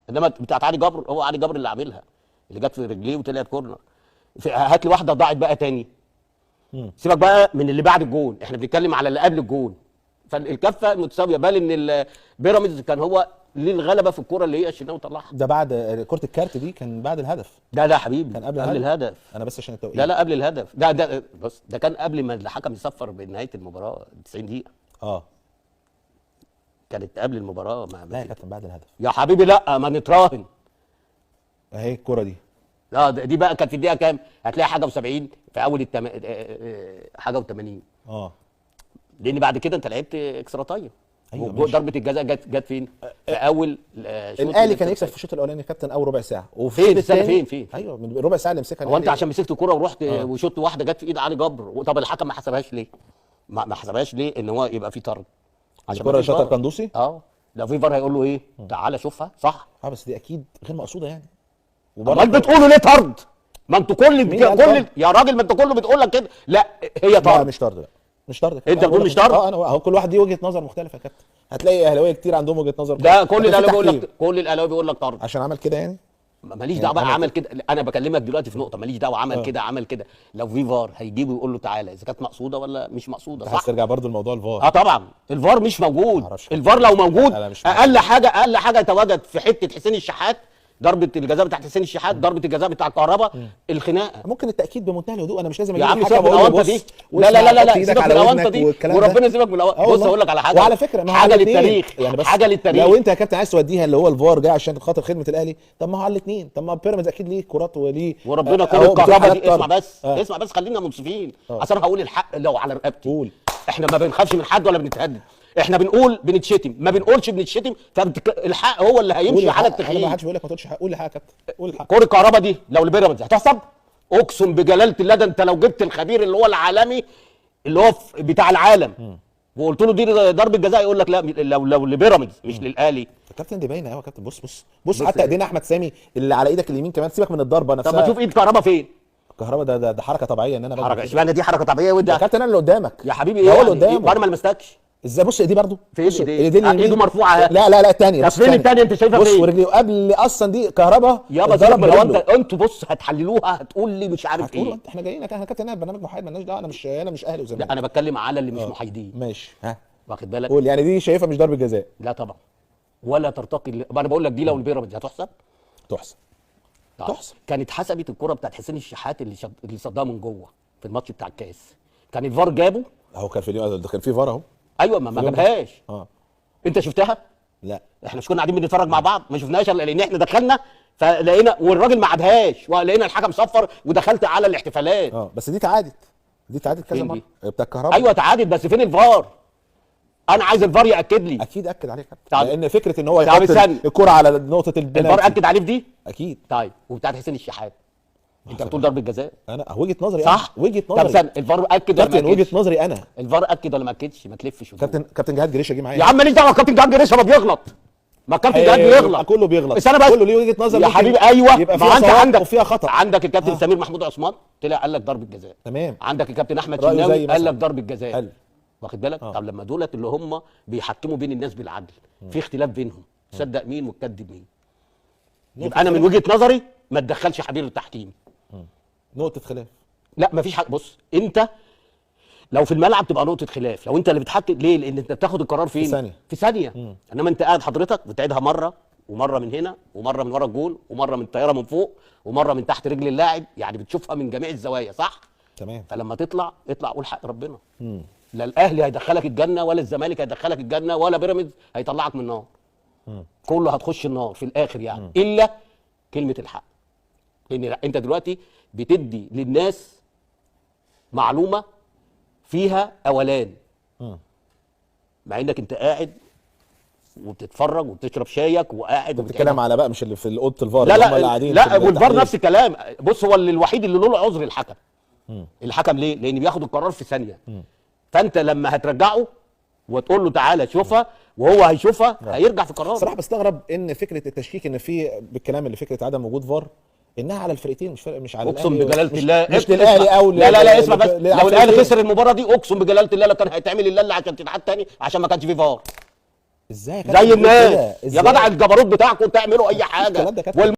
انما بتاعت علي جبر، هو علي جبر اللي عاملها، اللي جت في رجليه وطلعت corner. هات لي واحدة ضاعت بقى تاني. سيبك بقى من اللي بعد الجون، احنا بنتكلم على اللي قبل الجون. فالكفه متساوية، بل ان بيراميدز كان هو ليه الغلبة في الكورة اللي هي الشناوي طلعها. ده بعد كره الكارت دي، كان بعد الهدف. لا لا حبيبي، كان قبل الهدف. انا بس عشان التوقيت. لا لا قبل الهدف. ده بص، ده كان قبل ما الحكم يصفر بنهاية المباراة 90 دقيقة. كانت قبل المباراة. ما لا يا كابتن بعد الهدف يا حبيبي. لا ما نتراهن. اهي الكورة دي. دي بقى كانت في الدقيقة كام؟ هتلاقي حاجة و70 في اول حاجة و80. لان بعد كده انت لعبت extra time. ايوه، ضربه الجزاء جت فين؟ في اول الاهلي كان يكسب في الشوط الاولاني يا كابتن اول ربع ساعة، وفي الثاني فين؟ ايوه من ربع ساعة اللي مسكها. هو انت عشان مسكت الكورة ورحت وشوت واحدة جت في ايد علي جبر، طب الحكم ما حسبهاش ليه؟ ما حسبهاش ليه ان هو يبقى في طرد؟ عشان الكورة شاطر قندوسي. لو في فار هيقول له ايه؟ تعالى شوفها صح. بس دي اكيد غير مقصوده يعني. امال بتقولوا ليه طرد؟ ما انتوا كل يا راجل، ما انتوا كله بتقول لك كده. لا هي طرد. لا مش طرد، لا مش طرد. انت بتقول مش طرد؟ انا اهو كل واحد ليه وجهه نظر مختلفة يا كابتن. هتلاقي اهلاويه كتير عندهم وجهه نظر. ده كل الاهلاوي بيقول لك، كل الاهلاوي بيقول لك طرد عشان عمل كده يعني. ماليش دعوه بقى عمل كده، انا بكلمك دلوقتي في نقطة ماليش دعوه عمل كده عمل كده. لو في فار هيجيبه ويقول له تعالى اذا كانت مقصوده ولا مش مقصوده. صح، ترجع برضو الموضوع الفار. طبعا الفار مش موجود. الفار لو موجود اقل حاجة، اقل حاجة يتواجد في حتة حسين الشحات، ضربه الجزاء بتاعت حسين الشحات، ضربه الجزاء بتاع الكهرباء، الخناقة. ممكن التاكيد بمنتهى الهدوء، انا مش لازم اجيب يا عم سيبك من الاونطه دي. لا لا لا لا، سيبك من الاونطه دي وربنا سيبك من الاونطه. بص اقول لك على حاجة، وعلى فكرة ما حاجة للتاريخ يعني، بس حاجة للتاريخ. لو انت يا كابتن عايز توديها اللي هو الفار جاي عشان خاطر خدمة الاهلي، طب ما هو على الاثنين. طب ما بيراميدز اكيد ليه كرات وليه وربنا كره الكهرباء دي. اسمع بس، اسمع بس، خلينا منصفين عشان هقول الحق لو على رقبتي. قول. احنا ما بنخافش من حد ولا بنتهدد، احنا بنقول بنتشتم، ما بنقولش بنتشتم. فالحق هو اللي هيمشي على التخييم. ما حدش بيقول لك ما تقولش حق، قول الحق يا كابتن، قول الحق. كرة الكهرباء دي لو لبيراميدز هتحسب، اقسم بجلاله الله. ده انت لو جبت الخبير اللي هو العالمي اللي هو بتاع العالم وقلت له دي ضربه جزاء يقول لك لا، لو لبيراميدز مش للاهلي. يا كابتن دي باينة قوي يا كابتن. بص بص بص، حتى ايدينا احمد سامي اللي على ايدك اليمين كمان، سيبك من الضربة نفسها. طب ما تشوف ايد كهرباء فين؟ الكهرباء ده حركة طبيعية ان انا حركة. اشمعنى دي حركة طبيعية وده يا كابتن انا اللي قدامك يا حبيبي؟ ايه هو اللي قدامك؟ انا ما لمستكش ازاي؟ بص ايديه برضو فين؟ ايديه ايده مرفوعة. لا لا لا الثانية. طب فين الثانية انت شايفها فين؟ فين؟ بص ورجليه قبل اصلا دي كهرباء يابا. ضرب. لو انتوا بص هتحللوها هتقول لي مش عارف ايه. احنا جايين احنا كابتن برنامج محايد مالناش دعوه. انا مش اهلي وزمالك. لا انا بتكلم على اللي مش محايدين. ماشي، ها واخد بالك؟ قول يعني دي شايفها مش ضربه جزاء؟ لا طبعا، ولا ترتقي. انا بقول لك دي لو البيراميدز هتحسب، تحسب تحسب. كانت حسبت الكره بتاعت حسين الشحات اللي صدها من جوه في الماتش بتاع الكاس، كان الفار جابه اهو. كان في اليوم ده كان في فار اهو. ايوه ما جابهاش. انت شفتها؟ لا احنا مش كنا قاعدين بنتفرج مع بعض، ما شفناهاش لان احنا دخلنا فلقينا والراجل ما عادهاش، ولقينا الحكم صفر ودخلت على الاحتفالات. بس دي اتعادت، دي اتعادت كذا مرة بتاع الكهرباء. ايوه اتعادت، بس فين الفار؟ انا عايز الفار ياكد لي. اكيد اكد عليه كابتن، لان فكرة ان هو يحط الكره على نقطة البنالتي الفار اكد عليه في دي اكيد. طيب وبتاعت حسين الشحات انت بتقول ضربه جزاء؟ انا وجهه نظري صح، وجهه نظري. طب استنى، الفار اكد ولا ما اكدش؟ وجهه نظري انا. الفار اكد ولا ما اكدش؟ ما تلفش. كابتن جهاد جريشه جه معايا يا عم. ماليش دعوه، كابتن جهاد جريشه ما بيغلط، ما كابتن جهاد بيغلط، كله بيغلط. استنى بس، كله ليه وجهه نظر يا حبيبي. ايوه يبقى ما انت عندك وفيها خطا. عندك الكابتن سمير محمود عثمان طلع قال لك ضربه جزاء، تمام. عندك الكابتن احمد شناوي قال لك ضربه جزاء، واخد بالك؟ طب لما دولت اللي هم بيحكموا بين الناس بالعدل، في اختلاف بينهم، تصدق مين وتكذب مين؟ يبقى انا من وجهه نظري ما تدخلش خبير التحكيم. نقطة خلاف. لا مفيش حاجة. بص انت لو في الملعب تبقى نقطة خلاف، لو انت اللي بتحكم ليه؟ لان انت بتاخد القرار فين؟ في ثانية. في ثانية. انما انت قاعد حضرتك بتعيدها مرة ومرة من هنا ومرة من ورا الجول ومرة من الطيارة من فوق ومرة من تحت رجل اللاعب، يعني بتشوفها من جميع الزوايا، صح؟ تمام. فلما تطلع اطلع قول حق ربنا. لا الاهلي هيدخلك الجنة ولا الزمالك هيدخلك الجنة ولا بيراميدز هيطلعك من النار. كله هتخش النار في الاخر يعني، الا كلمة الحق. لان انت دلوقتي بتدي للناس معلومة فيها اولان، مع انك انت قاعد وبتتفرج وبتشرب شايك وقاعد بتتكلم على بقى مش اللي في اوضة الفار. لا لا اللي لا، والفار نفس الكلام. بص هو اللي الوحيد اللي له عذر الحكم. الحكم ليه؟ لان بياخد القرار في ثانية. فانت لما هترجعه وتقول له تعالى شوفها وهو هيشوفها هيرجع في قراره. صراحة بستغرب ان فكرة التشكيك ان في بالكلام اللي فكرة عدم وجود فار انها على الفرقتين، مش فرق، مش على اقسم بجلاله الله، مش للاهلي او لا لا لا اسمع بس، لو الاهلي خسر المباراة دي اقسم بجلاله الله لا كان هيتعمل اللي عشان تتعاد تاني، عشان ما كانش فيه فار. ازاي يا كابتن زي بتقول الناس كده؟ يا إزاي؟ جدع الجبروت بتاعكم تعملوا اي حاجة. الكلام ده يا كابتن.